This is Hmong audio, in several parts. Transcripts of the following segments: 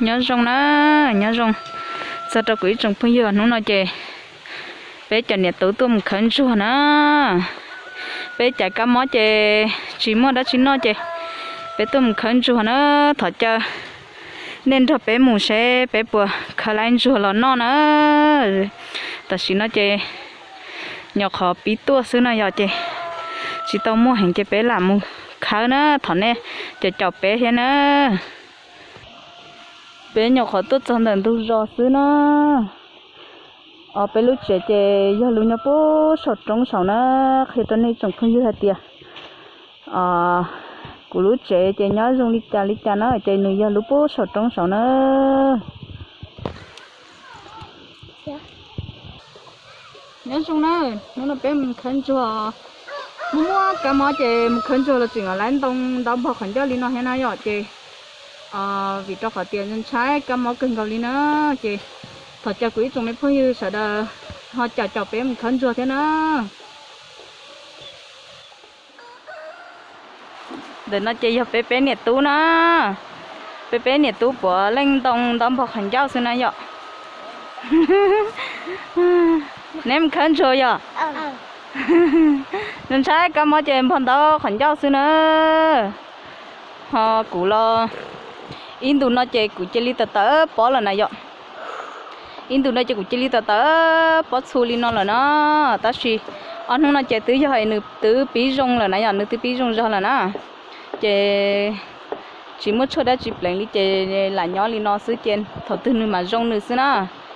Nyob zoo na, nyob zoo txog rau kuv ib tsoom phooj ywg. Hnub no ces peb cov niam tub tuaj mus khawb ntsuag na. Peb caiv kab mob ces tsis muaj dab tsi noj ces peb tuaj mus khawb ntsuag na. Thov caw nej nrog peb mus seb peb puas khawb lab ntsuag los noj na. Tam sim no ces nyuam qhuav pib tuaj xwb no yom, ces tsis tau muaj heev ces peb lam mus khawb na. Thov nej caum caum peb thiab na. Peb nyuam qhuav tuaj txog ntawm ntug zos xwb na. Os, peb lub tsev ces yog lub nyob puag saum roob saud na. Qhia rau nej tsoom phooj ywg hais tias kuv lub tsev ces nyob zoo li cas li cas na, ces nws yog lub puag saum roob saud na. Nyob zoo na, hnub no peb mus khawb ntsuag, muaj muaj kab mob ces mus khawb ntsuag los tseem lab ntoo ntau npog qhov ncauj li no thiab na yom, ces vim rau qhov tias ntshai kab mob kawg nkaus li na, ces thov caw kuv ib tsoom me phooj ywg sawv daws ho caum caum peb mus khawb ntsuag thiab na. Ntawm no ces yog peb peb niam tub na, peb peb niam tub puav leej ntoo ntau npog qhov ncauj xwb na yom. Neb mus khawb ntsuag yom? Ntshai kab mob ces npog ntau qhov ncauj xwb na. Ho kuv los ib ntus no ces kuv cia li tawm tawm pob lawm na yom. Ib ntus no ces kuv cia li tawm tawm pob txhu li no lawm na. Tab sis ob hnub no ces twb yog nws twb pib zoo lawm na yom, nws twb pib zoo zog lawm na. Ces tsis muaj tshuaj dab tsi pleev li ces lam nyob li no xwb ces thaum twg nws mam zoo nws xwb na.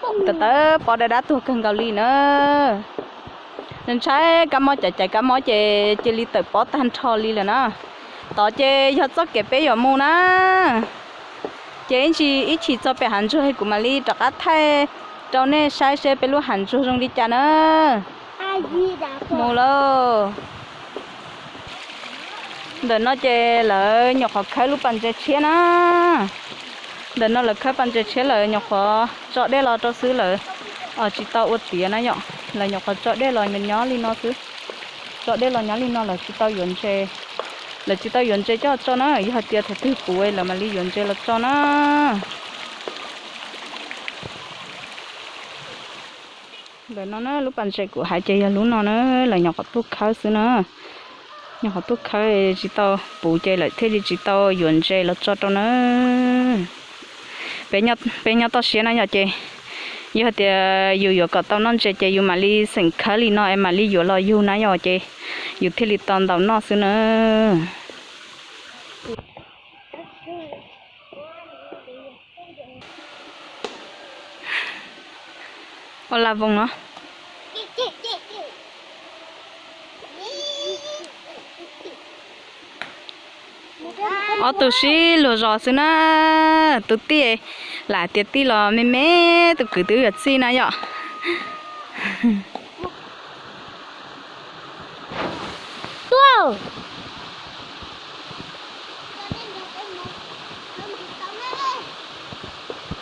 Tawm tawm pob dab dab tuag kawg nkaus li na. Ntshai kab mob, caiv caiv kab mob ces cia li tawm pob tag nrho li lawm na. Tod ces yog txoj kev peb yuav mus na. Ces ib ntsis ib chim txog pem hav ntsuag kuv mam li rov qab thaij rau nej saib seb peb lub hav ntsuag zoo li cas na. Mus lauj. Ntawm no ces lawv nyuam qhuav khawb lub pas ntses tshiab na. Ntawm no lawv khawb pas ntses tshiab, lawv nyuam qhuav tso dej los rau xwb, lawv tsis tau ua tiav na yom. Lawv nyuam qhuav tso dej los nyob li no xwb. Tso dej los nyob li no, lawv tsis tau yuav ntses. Lawv tsis tau yuav ntses coj tso na, yog hais tias thaum twg puv lawv mam li yuav ntses los tso na. Ntawm no na, lub pas ntses kuv hais ces yog lub no na, lawv nyuam qhuav tuaj khawb xwb na. Nyuam qhuav tuaj khawb tsis tau puv ces lawv thiaj li tsis tau yuav ntses los tso rau na. Peb nyob toj siab na yom, ces yog hais tias yus yuav kom tau noj ntses ces yus mam li xeem khawb li no es mam li yuav los yug na yom, ces yus thiaj li tau ntau noj xwb na. Ua la voos no. Ob tug sib luag zos xwb na. Tus tij, lam tias tij los me me, tus kwv twb yuav txij na yom.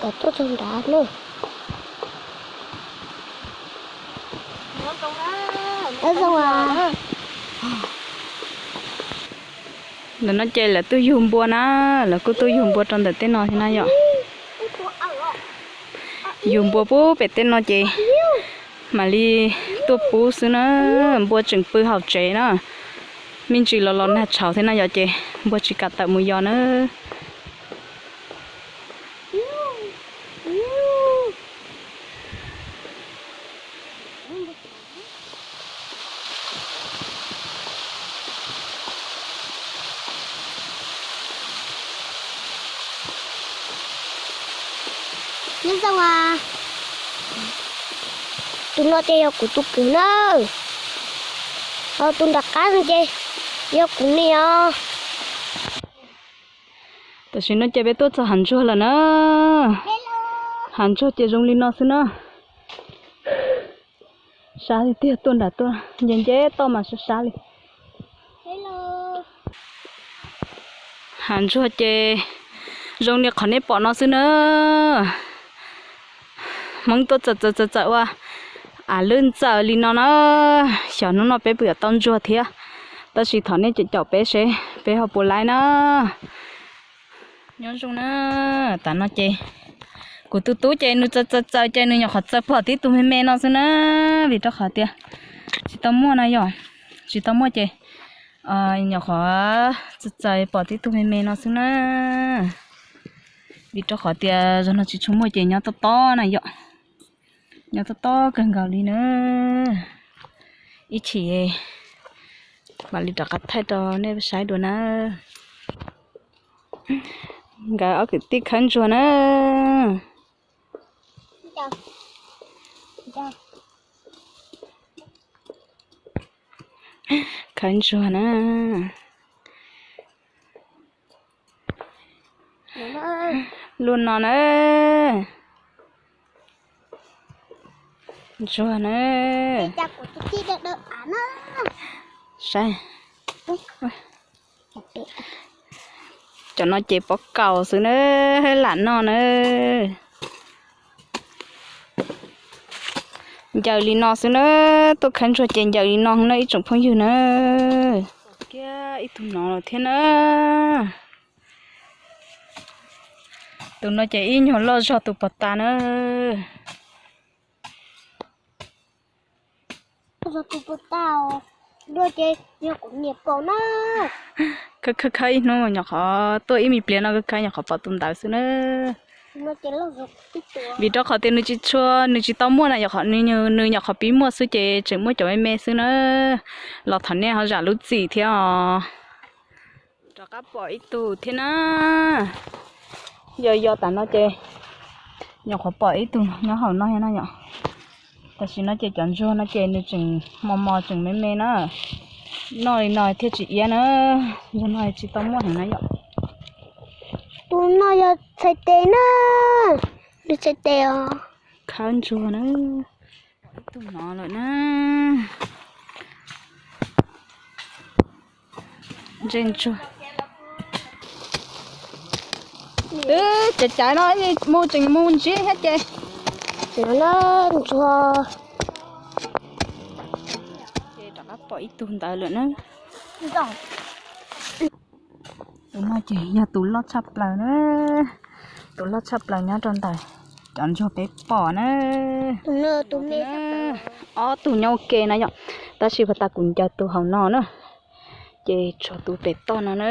Kom tuaj txog nrad na. Ntawm no ces lawv tuaj yug npua na, lawv kuj tuaj yug npua rau ntawm tej no thiab na yom. Yug npua puag pem tej no ces mam li tuaj pub xwb na. Npua tseem pw hauv tsev na, me ntsis los los nag tshauv thiab na yom, ces npua tsis kam tawm mus yos na. Nyob zoo, tus no ces yog kuv tus kwv na, ho tus nram qab no ces yog kuv niam os. Tam sim no ces peb tuaj txog hav ntsuag lawm na. Hav ntsuag ces zoo li no xwb na. Sab tiag tiag, tuaj nram tuaj nce nce toj mas sab sab li. Hav ntsuag ces zoo li qhov nej pom no xwb na. Hmoob tuaj txawm txawm txawm txawm ua av lwj ntxaws li no na. Xyov hnub no peb puas yuav tau ntsuag thiab, tab sis thov nej caum caum peb seb peb ho puas laib na. Nyob zoo na, tam no ces kuv tus tub ces nws txaws txaws txaws ces nws nyuam qhuav txaws pom tib tug me me no xwb na, vim rau qhov tias tsis tau muaj na yom, tsis tau muaj ces nyuam qhuav txaws txaws pom tib tug me me no xwb na, vim rau qhov tias zaum no tsis tshua muaj ces nyob tob tob na yom, nyob tob tob kawg nkaus li na, ib chim mam li rov qab thaij rau nej saib dua na. Nkawd ob kwv tij khawb ntsuag na. Khawb ntsuag na. Luaj no na. Ntsuag na. Saib, cov no ces pob kaus xwb na, lam noj na. Ncaws li no xwb na, tuaj khawb ntsuag ces ncaws li no na ib tsoom phooj ywg na. Kiag ib tug no lawm thiab na. Tus no ces ib nyuag loj zog tus pos tas na. Khawb khawb khawb ib hnub nyuam qhuav tuaj ib me pliag no khawb khawb nyuam qhuav pom tus ntawd xwb na. Vim rau qhov tias nws tsis tshua, nws tsis tau muaj na, nws nyuam qhuav pib muaj xwb ces tseem muaj cov me me xwb na. Los thov nej ho zam lub txim thiab os. Rov qab pom ib tug thiab na. Yog yog tam no ces nyuam qhuav pom ib tug nyob hauv no na yom. Tam sim no ces cov ntsuag no ces nws tseem mos mos tseem me me na. Noj li no thiaj tsis iab na. Ntsuag no tsis tau muaj heev na yom. Tus no yog txhais tes na. Nws txhais tes os. Khawb ntsuag na. Ib tug no lawm na. Ntsej ntsuag. Twb caiv caiv no mus tseem mus ntsib thiab ces. Ntsuag. Ces rov qab pom ib tug ntawd lawm na. Tus no ces yog tus loj tshaj plaws na. Tus loj tshaj plaws nyob rau ntawm cov ntsuag peb pom na. Ob tug nyob ua ke na yom. Tab sis puag ta kuv ncaws tus hauv no na. Ces tshuav tus pem toj no na.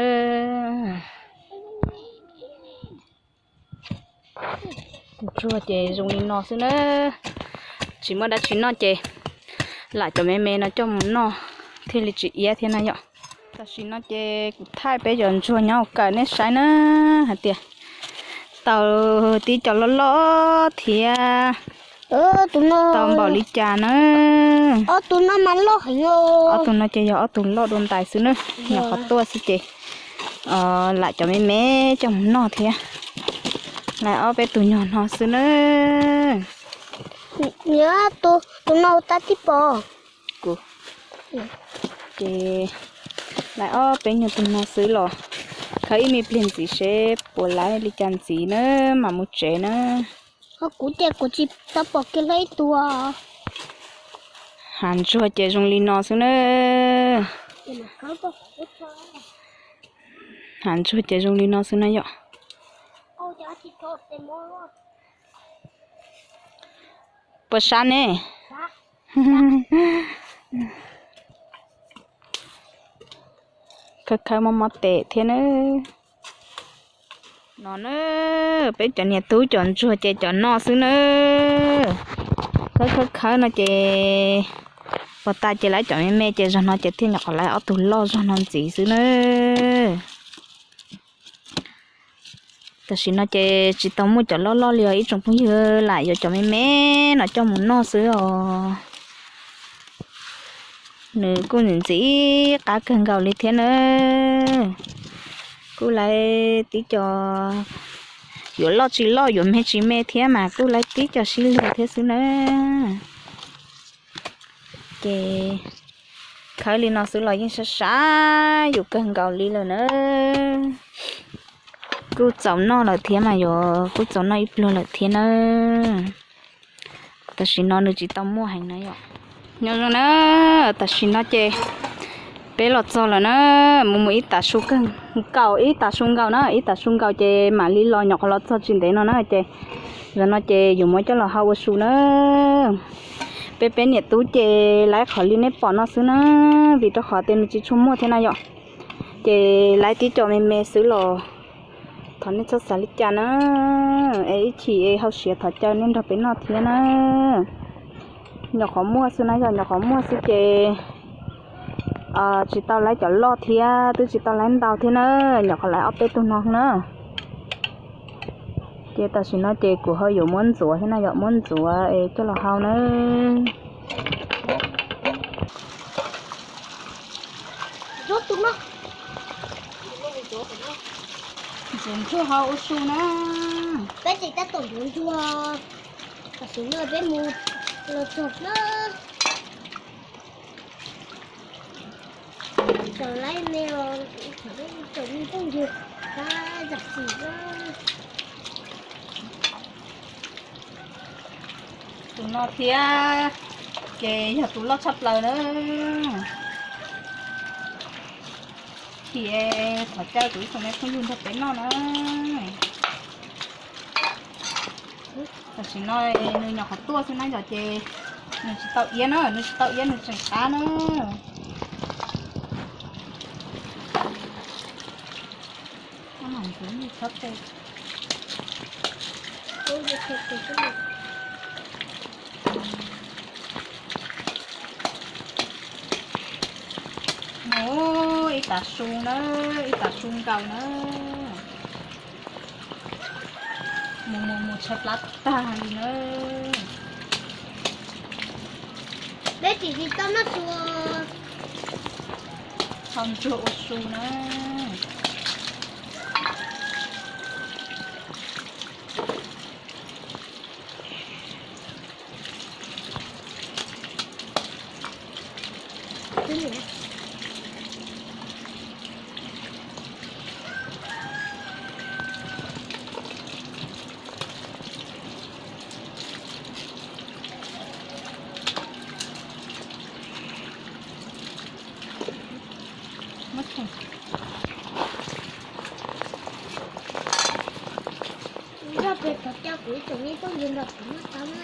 Tus ntsuag ces zoo li no xwb na. Tsis muaj dab tsi noj ces lam cov me me no coj mus noj thiaj li tsis iab thiab na yom. Tam sim no ces kuv thaij peb cov ntsuag nyob hauv kawm nej saib na, hais tias tau tib co loj loj thiab. Tau npaum li cas na. Ob tug no ces yog ob tug loj dua ntais xwb na, nyuam qhuav tuaj xwb ces lam cov me me coj mus noj thiab. Lawv ob peb tug nyuag no xwb na. Tus no tab tib pom. Kuv ces lawv ob peb nyuag tug no xwb los khawb ib me pliag ntxiv seb puas laiv li cas ntxiv na mam mus tsev na. Kuv ces kuv tsis tau pom kiag hlo ib tug. Hav ntsuag ces zoo li no xwb na. Hav ntsuag ces zoo li no xwb na yom. Puas sab ne? Khawb khawb mob mob tes thiab na. No na, peb cov niam tub cov ntsuag ces cov no xwb na. Khawb khawb khawb no ces puag ta ces lawv cov me me ces zaum no ces thiaj nyuam qhuav laiv ob tug loj zog no ntxiv xwb na. Tam sim no ces tsis tau muaj cov loj loj li os ib tsoom phooj ywg, lam yuav cov me me no coj mus noj xwb os. Nws kuj ntxim ntxim qab kawg nkaus li thiab na. Kuj laiv tib co yuav loj tsis loj yuav me tsis me thiab mas kuj laiv tib co sib luag thiab xwb na. Ces khawb li no xwb los yeej sab sab yus kawg nkaus li lawm na. Kuj txaus noj lawm thiab mas yuav kuj txaus noj ib pluag lawm thiab na. Tam sim no nws tsis tau muaj heev na yom. Nyob zoo na, tam sim no ces Peb los txog lawm na, mus mus ib tav su kawg nkaus, ib tav su nkaus na, ib tav su nkaus ces mam li los, nyuam qhuav los txog tsis ntev no na ces zaum no ces yuav muab coj los hau ua su na. Peb peb niam tub ces laib qhov li nej pom no xwb na, vim rau qhov tias nws tsis tshua muaj thiab na yom. Ces laib tib co me me xwb los thov nej txhob xav li cas na, es ib chim es hau siav thov caw nej nrog peb noj thiab na. Nyuam qhuav muaj xwb na yom, nyuam qhuav muaj xwb ces tsis tau laib cov loj thiab twb tsis tau laib ntau thiab na, nyuam qhuav laib ob peb tug no na. Ces tam sim no ces kuv ho yuav muab ntxuav thiab na yom, muab ntxuav es coj los hau na. Ntxuav ntsuag ho ua su na. Peb ces tab tom ntxuav ntsuag, tam sim no peb mus los txog na. Txawm laib me los txawm me phooj ywg, tab zam txim na. Tus no thiab ces yog tus loj tshaj plaws na. Ces thov caw kuv ib tsoom me phooj ywg nrog peb noj na. Tam sim no nws nyuam qhuav tuaj xwb na yom, ces nws tsis tau iab na, nws tsis tau iab nws tseem qab na. Mus ib tav su na, ib tav su nkaus na. Mus mus mus tshaib plab tag li na. Peb tsis tsis tau noj su, hau ntsuag ua su na. Nrog peb thov caw kuv ib tsoom me phooj ywg nrog kuv noj tau na.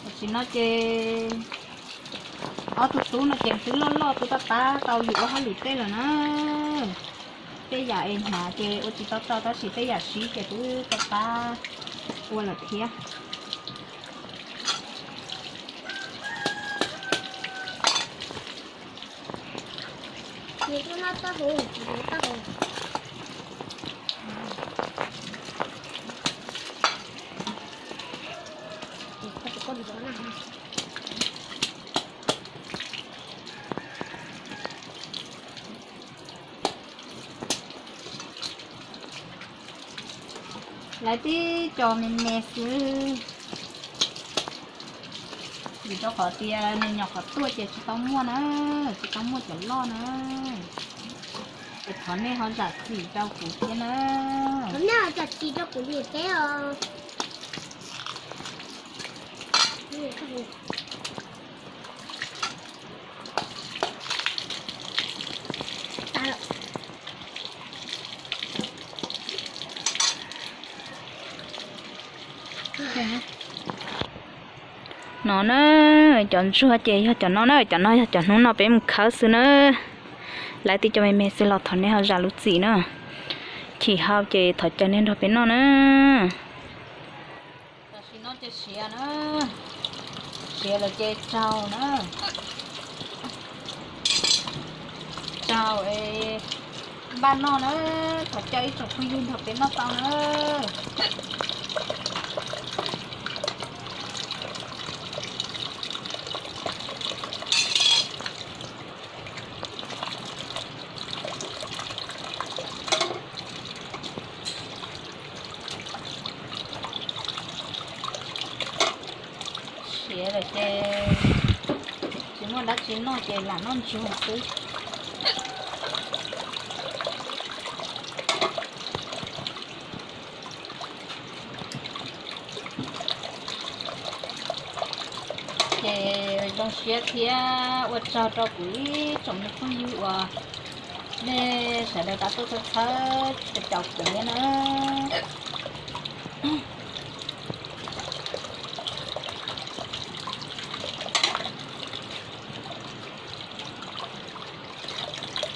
Tam sim no ces ob tug tub no ces twb loj loj twb pab pab tau yus ua hauj lwm tej lawm na. Tej yam es hnav ces ua tsis tau tau tab sis tej yam siv ces twb pab pab ua lawm thiab. Lawv tib co me me xwb, vim rau qhov tias nws nyuam qhuav tuaj ces tsis tau muaj na, tsis tau muaj cov loj na. Es thov nej ho zam txim rau kuv thiab na. Thov nej ho zam txim rau kuv niam peb os. No na, cov ntsuag ces yog cov no na, cov no yog cov hnub no peb mus khawb xwb na. Lawv tib co me me xwb los thov nej ho zam lub txim na. Chim hau ces thov caw nej nrog peb noj na. Tam sim no ces siav na, siav lawm ces tsaus na, tsaus es npaj noj na, thov caw ib tsoom phooj ywg nrog peb noj tau na. Siav lawm ces tsis muaj dab tsi noj ces lam noj ntsuag xwb. Zoo siab thiab ua tsaug rau kuv ib tsoom me phooj ywg uas nej sawv daws pab tuaj txhawb txhawb caum kuv thiab na.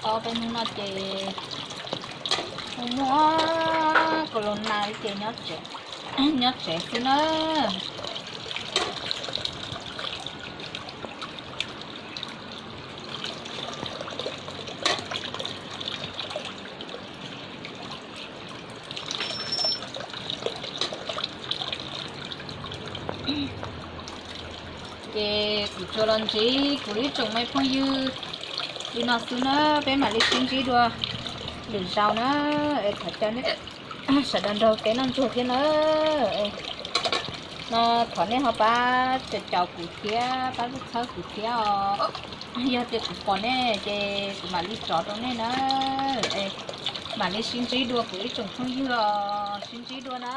Ob peb hnub no ces muaj muaj corona ces nyob tsev xwb na. Ces kuv tsuas los ntsib kuv ib tsoom me phooj ywg li no xwb na, peb mam li sib ntsib dua lwm zaus na. Es thov caw nej sawv daws nrog peb noj ntsuag thiab na. No thov nej ho pab caum caum kuv thiab pab txhawb kuv thiab os. Yog tias kuv pom nej ces kuv mam li tso rau nej na. Es mam li sib ntsib dua kuv ib tsoom phooj ywg os, sib ntsib dua na.